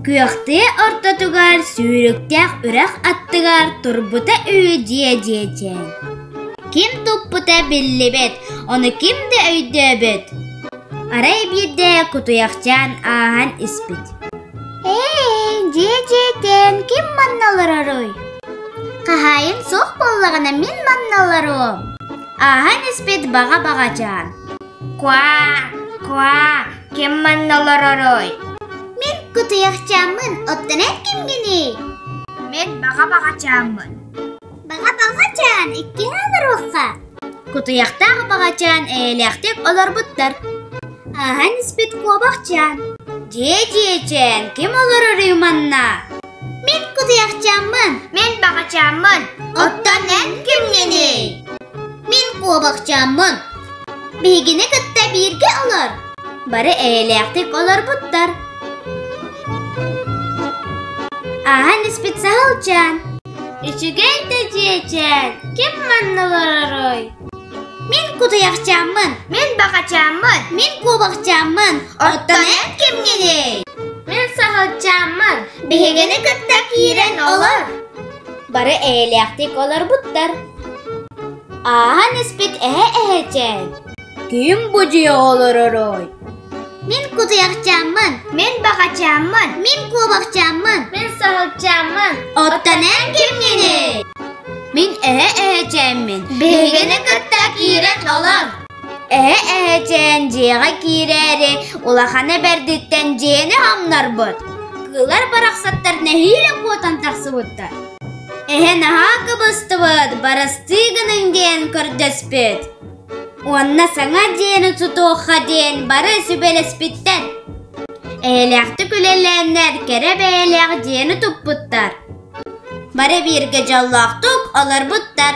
Күөхтүө ортотугар сүүрүктээх үрэх аттыгар турбута үһү дьиэ дьиэчээн. Ким туппута биллибэт, ону ким да өйдөөбөт. Арай биирдэ кутуйахчаан ааһан испит. Ээ, дьиэ дьиэтэн ким манна олороруй? Хаһаайын суох буоллаҕына мин манна олоруом. Ааһан испит баҕа баҕачаан. Куаа, куаа, ким манна олороруй? Мин кутуйахчааммын, оттон эн кимҥиний? Мин баҕа баҕачааммын. Баҕа баҕачаан, иккиһэ олоруохха. Кутуйахтаах баҕачаан эйэлээхтик олорбуттар. Ааһан испит куобахчаан. Дьиэ дьиэчээн, ким олороруй манна? Мин кутуйахчааммын. Мин баҕачааммын. Оттон эн кимҥиний? Мин куобахчааммын. Биһигини кытта бииргэ олор. Бары эйэлээхтик олорбуттар. Ааһан испит саһылчаан. Үчүгэй да дьиэчээн, ким манна олороруй? Мин кутуйахчааммын. Мин баҕачааммын. Мин куобахчааммын. Оттон эн кимҥиний? Мин саһылчааммын. Биһигини кытта киирэн олор. Бары эйэлээхтик олорбуттар. Ааһан испит эһэ-эһэчээн. Ким бу дьиэҕэ олороруй? Мин кутуйахчааммын. Мин баҕачааммын. Мин куобахчааммын. Мин саһылчааммын. Оттон эн кимҥиний? Мин эһэ-эһэчээммин. Биһигини кытта киирэн олор. Эһэ-эһэчээн дьиэҕэ киирээри улахана бэрдиттэн дьиэни хамнарбыт. Кыылар барахсаттар нэһиилэ куотан тахсыбыттар. Эһэ наһаа кыбыстыбыт, барастыы гыныҥ диэн көрдөспүт. Уонна саҥа дьиэни тутуохха диэн бары сүбэлэспиттэр. Эйэлээхтик үлэлээннэр кэрэ бэйэлээх дьиэни туппуттар. Бары бииргэ дьоллоохтук олорбуттар.